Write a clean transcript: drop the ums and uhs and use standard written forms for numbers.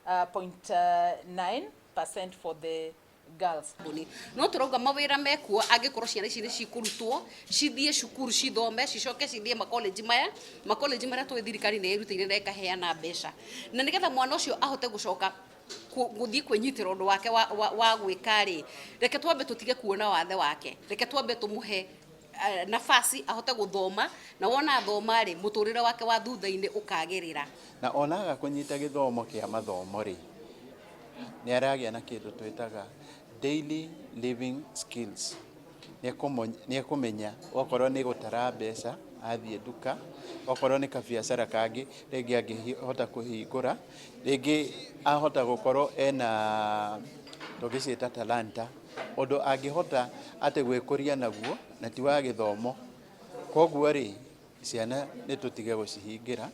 0.9% for the girls. No tũrauga mawĩra mekuo angĩkorwo ciana ici nĩ cikũrutwo cithiĩ cukuru, cithome, cicoke cithiĩ makolenji maya, makolenji marĩa tũĩ thirikari nĩ ĩrutĩire na ĩkaheana mbeca, na nĩgetha mwana ũcio ahote gũcoka gũthiĩ kwĩnyitĩra ũndũ wake wa gwĩka rĩ, reke twambe tũtige kuona wathe wake, reke twambe tũmũhe nafasi ahote gũthoma, na wona athoma rĩ, mũtũrĩre wake wa thutha-inĩ ũkagĩrĩra. Na onaga kũnyita gĩthomo kĩa mathomo rĩ, nĩ aragĩa na kĩndũ twĩtaga daily living skills. Nĩ ekũmenya okorwo nĩ gũtara mbeca athiĩ nduka, okorwo nĩ kabiacara kangĩ rĩngĩ angĩhota kũhingũra, rĩngĩ ahota gũkorwo ena tũngĩciĩta talanta, ũndũ angĩhota atĩ gwĩkũria naguo na ti wa gĩthomo. Koguo rĩ, ciana nĩ tũtige gũcihingĩra.